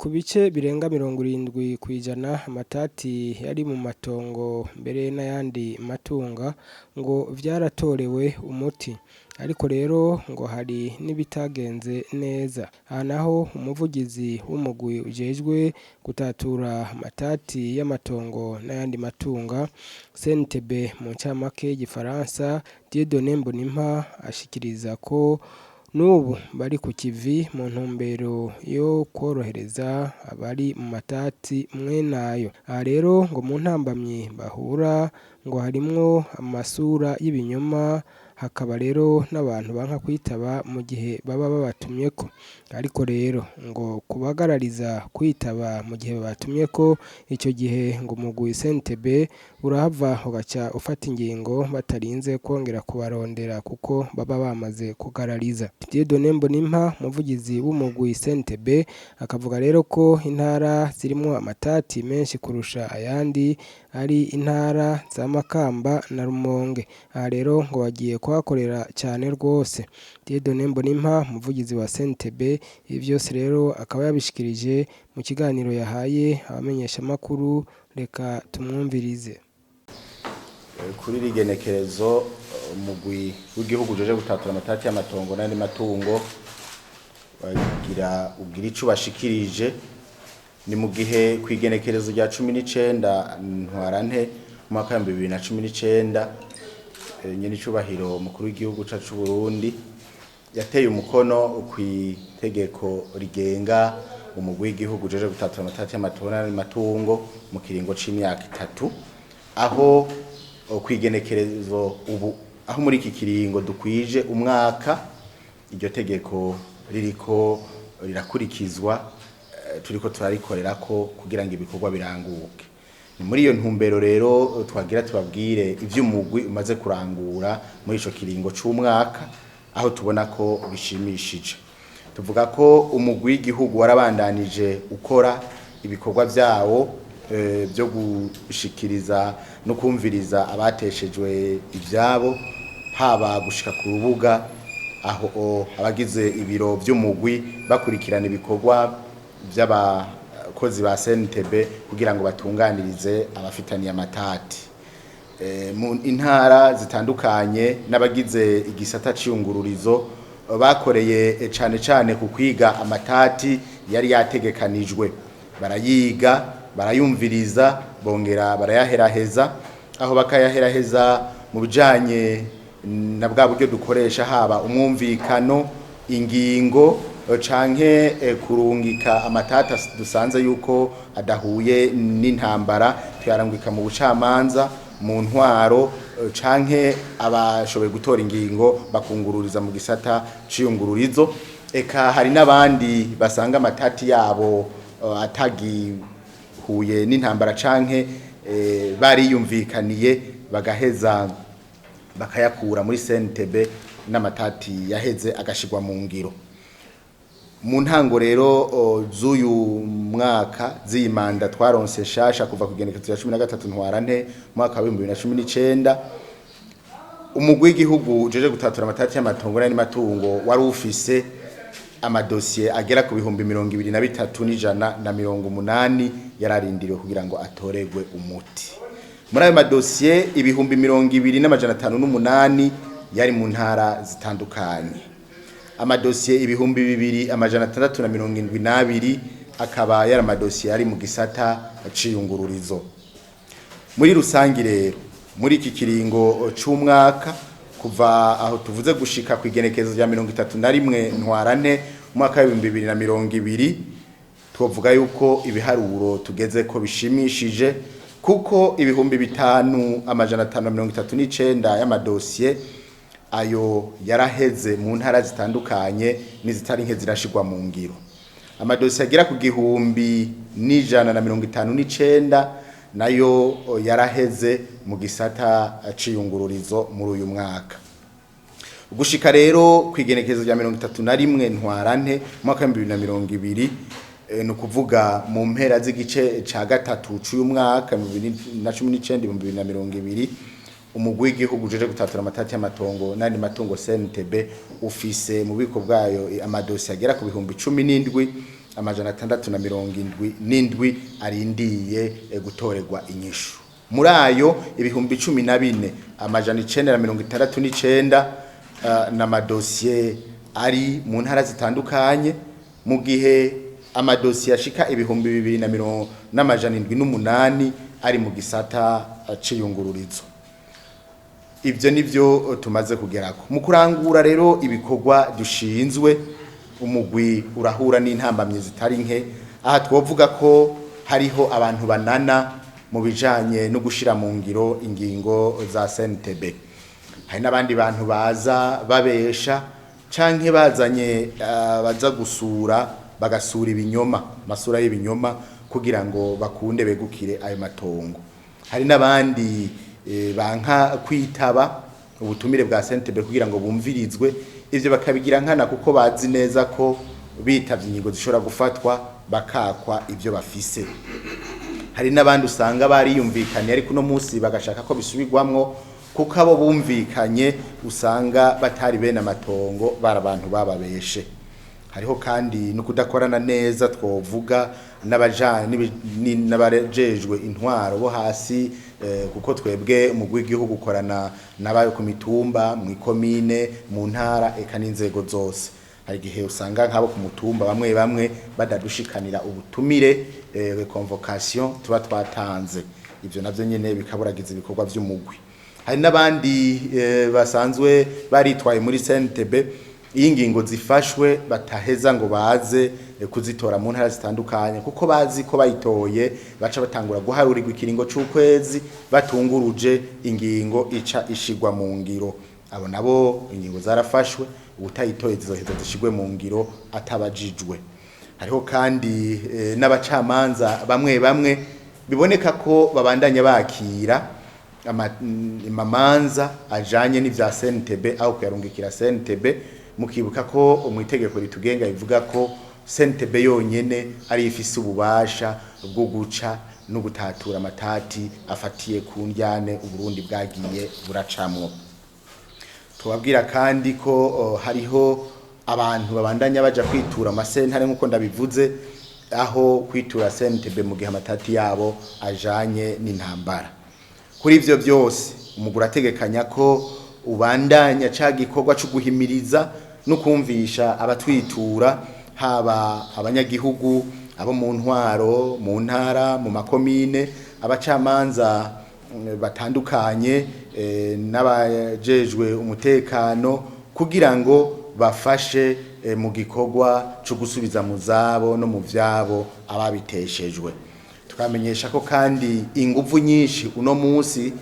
Ku bice birenga 70% amatati yari mu matongo mbere n'ayandi matunga ngo vyaratorewe umuti. Ariko rero ngo hari n'ibitagenze neza. Aha naho umuvugizi w'umugwi ujejwe gutatura amatati y'amatongo n'ayandi matunga CNTB mu ncamake y'igifaransa, Dieudonné Mbonimpa, ashikiriza ko n'ubu bari ku kivi mu ntumbero yo kworohereza abari mu matati mwenayo. Aha rero ngo mu ntambamyi bahura ngo harimwo amasura y'ibinyoma, hakaba rero n'abantu banka kwitaba mu gihe baba babatumyeko. Ariko rero ngo kubagarariza kwitaba mu gihe babatumyeko, ico gihe ngo umugwi CNTB urahava ugaca ufata ingingo batarinze kongera kubarondera kuko baba bamaze kugarariza. Dieudonné Mbonimpa, umuvugizi w'umugwi CNTB, akavuga rero ko intara zirimwo amatati menshi kurusha ayandi ari intara za Makamba na Rumonge. Aha rero ngo bagiye kuhakorera cyane rwose. Dieudonné Mbonimpa, umuvugizi wa CNTB, ibi vyose rero akaba yabishikirije mu kiganiro yahaye abamenyeshamakuru. Reka tumwumvirize. Kuri iri genekerezo, umugwi w'igihugu uje gutatura amatati y'amatongo n'andi matungo bagira ugira ico bashikirije. Ni mu gihe ku igenekerezo rya 19 Ntwarante umwaka wa 2019, nyene icubahiro umukuru w'igihugu cacu c'u Burundi yateye umukono ku itegeko rigenga umugwi w'igihugu uje gutatura amatati y'amatongo n'andi matungo mu kiringo c'imyaka 3, aho kwigenekerezo ubu, aho muri iki kiringo dukwije umwaka iryo tegeko ririko rirakurikizwa, turiko turarikorera ko kugira ngo ibikorwa biranguke. Ni muri iyo ntumbero rero twagira tubabwire ivy'umugwi umaze kurangura muri ico kiringo c'umwaka, aho tubona ko bishimishije. Tuvuga ko umugwi w'igihugu warabandanije ukora ibikorwa vyawo byo gushikiriza no kumviriza abateshejwe ivyabo, haba gushika ku rubuga aho abagize ibiro vy'umugwi bakurikirana ibikorwa by'abakozi ba CNTB kugira ngo batunganirize abafitaniye amatati mu intara zitandukanye. N'abagize igisata c'iyungururizo bakoreye cane cane ku kwiga amatati yari yategekanijwe, barayiga, barayumviriza, bongera barayaheraheza, aho bakayaheraheza mu bijanye na bwa buryo dukoresha, haba umwumvikano, ingingo canke kurungika amatata dusanze yuko adahuye n'intambara, tuyarungika mu bucamanza, mu ntwaro, canke abashoboye gutora ingingo bakungururiza mu gisata c'iyungururizo. Eka hari n'abandi basanga amatati yabo atagihuye n'intambara canke bariyumvikaniye, bagaheza bakayakura muri CNTB n'amatati yaheze agashirwa mu ngiro. Mu ntango rero z'uyu mwaka, z'iyi manda twaronse shasha kuva ku igenekerezo rya 13 Ntwarante mwaka wa 2019, umugwi w'igihugu ujeje gutatura amatati y'amatongo n'andi matungo wari ufise amadosiye agera ku 23,180 yararindiriwe kugira ngo atoregwe umuti. Muri ayo madosiye, 20,508 yari mu ntara zitandukanye, amadosiye 2672 akaba yari amadosiye ari mu gisata c'iyungururizo. Muri rusangi rero, muri iki kiringo c'umwaka kuva aho tuvuze gushika ku igenekerezo rya 31 Ntwarante umwaka wa 2020, twovuga yuko ibiharuro tugeze ko bishimishije, kuko 5539 y'amadosiye ayo yaraheze mu ntara zitandukanye, n'izitari nke zirashirwa mu ngiro. Amadosiye agera ku 1,159 nayo yaraheze mu gisata c'iyungururizo muri uyu mwaka. Gushika rero ku igenekerezo rya 31 Ntwarante umwaka wa 2020, ni ukuvuga mu mpera z'igice ca gatatu c'uyu mwaka 2019 2020, umugwi w'igihugu ujeje gutatura amatati y'amatongo n'andi matungo CNTB ufise mu bubiko bwayo amadosiye agera ku bihumbi cumi n'indwi 677 arindiye gutorerwa inyishu. Muri ayo 14,969 n'amadosiye ari mu ntara zitandukanye, mu gihe amadosiye ashika 2,708 ari mu gisata c'iyungururizo. Ibyo nivyo tumaze kugerako. Mu kurangura rero ibikorwa dushinzwe, umugwi urahura n'intambamyi zitari nke. Aha twovuga ko hariho abantu banana mu bijanye no gushira mu ngiro ingingo za CNTB. Hari n'abandi bantu baza babesha canke bazanye baza gusura, bagasura ibinyoma, masura y'ibinyoma kugira ngo bakunde begukire ayo matongo. Hari n'abandi banka kwitaba ubutumire bwa CNTB kugira ngo bumvirizwe, ivyo bakabigira nkana kuko bazi neza ko bitavye ingingo zishobora gufatwa bakakwa ivyo bafise. Hari n'abandi usanga bariyumvikanye ariko uno munsi bagashaka ko bisubirwamwo, kuko abo bumvikanye usanga batari bene amatongo, bari abantu bababeshe. Hariho kandi no kudakorana neza twovuga n'abajejwe intwaro bo hasi, kuko twebwe umugwi w'igihugu ukorana n'abayo ku mitumba, mu ikomine, mu ntara, eka n'inzego zose. Hari igihe usanga nk'abo ku mutumba bamwe bamwe badadushikanira ubutumire, convocation tuba twatanze, ivyo navyo nyene bikaburagiza ibikorwa vy'umugwi. Hari n'abandi basanzwe baritwaye muri CNTB, iyo ingingo zifashwe bataheza ngo baze kuzitora mu ntara zitandukanye, kuko bazi ko bayitoye baca batangura guharurirwa ikiringo c'ukwezi batunguruje ingingo ica ishigwa mu ngiro. Abo nabo ingingo zarafashwe, ubutayitoye zizoheza zishigwe mu ngiro atabajijwe. Hariho kandi n'abacamanza bamwe bamwe biboneka ko babandanya bakira amamanza ajanye n'ivya CNTB aho kuyarungikira CNTB. Mukibuka ko mu itegeko ritugenga rivuga ko CNTB yonyene ari ifise ububasha bwo guca no gutatura amatati afatiye ku ndyane Uburundi bwagiye buracamwo. Tubabwira kandi ko hariho abantu babandanya baja kwitura amasentare nk'uko ndabivuze, aho kwitura CNTB mu gihe amatati yabo ajanye n'intambara. Kuri ivyo byose umugura ategekanya ko ubandanya ca gikorwa co guhimiriza no kumvisha abatwitura, haba abanyagihugu, abo mu ntwaro, mu ntara, mu makomine, abacamanza batandukanye, n'abajejwe umutekano, kugira ngo bafashe mu gikorwa co gusubiza mu zabo no mu vyabo ababiteshejwe. Tukamenyesha ko kandi inguvu nyinshi uno munsi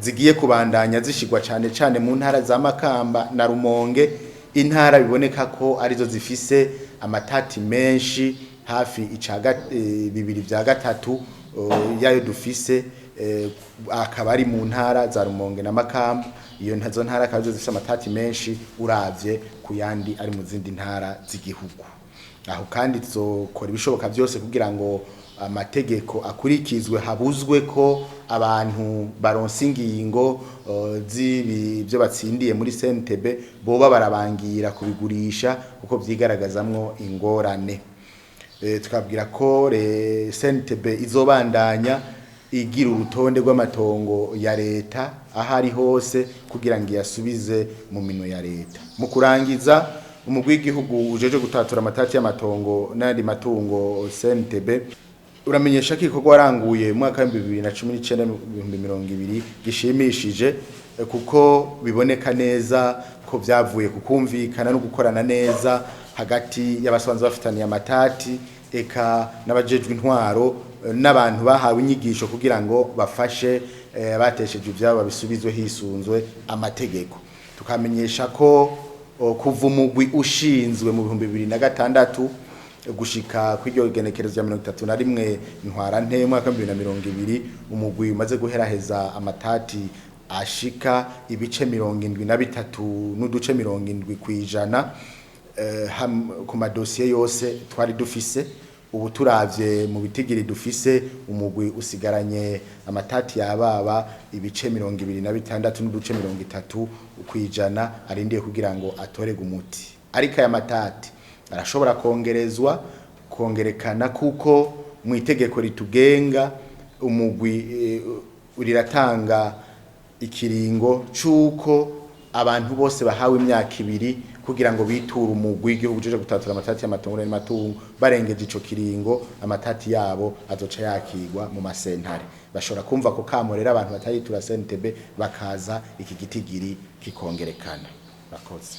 zigiye kubandanya zishigwa cane cane mu ntara za Makamba na Rumonge, intara biboneka ko arizo zifise amatati menshi, hafi ica 2 vya 3 yayo dufise akaba ari mu ntara za Rumonge na Makamba. Iyo ntazo ntara akaba arizo zifise amatati menshi uravye ku yandi ari mu zindi ntara z'igihugu. Aho kandi tuzokora ibishoboka byose kugira ngo amategeko akurikizwe, habuzwe ko abantu baronse ingingo z'ibyo batsindiye muri CNTB boba barabangira kubigurisha kuko vyigaragazamwo ingorane. Tukabwira ko CNTB izobandanya igira urutonde rw'amatongo ya leta aho ari hose kugira ngo iyasubize mu minwe ya leta. Mu kurangiza, umugwi w'igihugu ujeje gutatura amatati y'amatongo n'ayandi matungo CNTB uramenyesha ko igikorwa waranguye mu mwaka w'ibihumbi 2019 2020 gishimishije, kuko biboneka neza ko vyavuye kukumvikana no gukorana neza hagati y'abasanzwe bafitaniye amatati, eka n'abajejwe intwaro, n'abantu bahawe inyigisho kugira ngo bafashe batesheje ivyabo babisubizwe hisunzwe amategeko. Tukamenyesha ko kuva umugwi ushinzwe mu 2006 gushika kw'iryo genekerezo rya 31 ntwarante mwaka wa 2020, umugwi umaze guheraheza amatati ashika ibice 73 n'uduce 70% ku madosiye yose twari dufise. Ubu turavye mu bitigiri dufise, umugwi usigaranye amatati yababa ibice 26 n'uduce 30% arindiye kugira ngo atorerwe umuti. Ariko aya matati arashobora kongerezwa Kongerekana kuko mu itegeko ritugenga umugwi riratanga ikiringo c'uko abantu bose bahawe imyaka 2 kugira ngo biture umugwi w'igihugu uje gutatura amatati y'amatongo n'amatungo. Barengeje ico kiringo, amatati yabo azoca yakigwa mu masentare. Bashobora kumva ko kamorera abantu bataritura CNTB bakaza, iki gitigiri kikongerekana. Bakoze.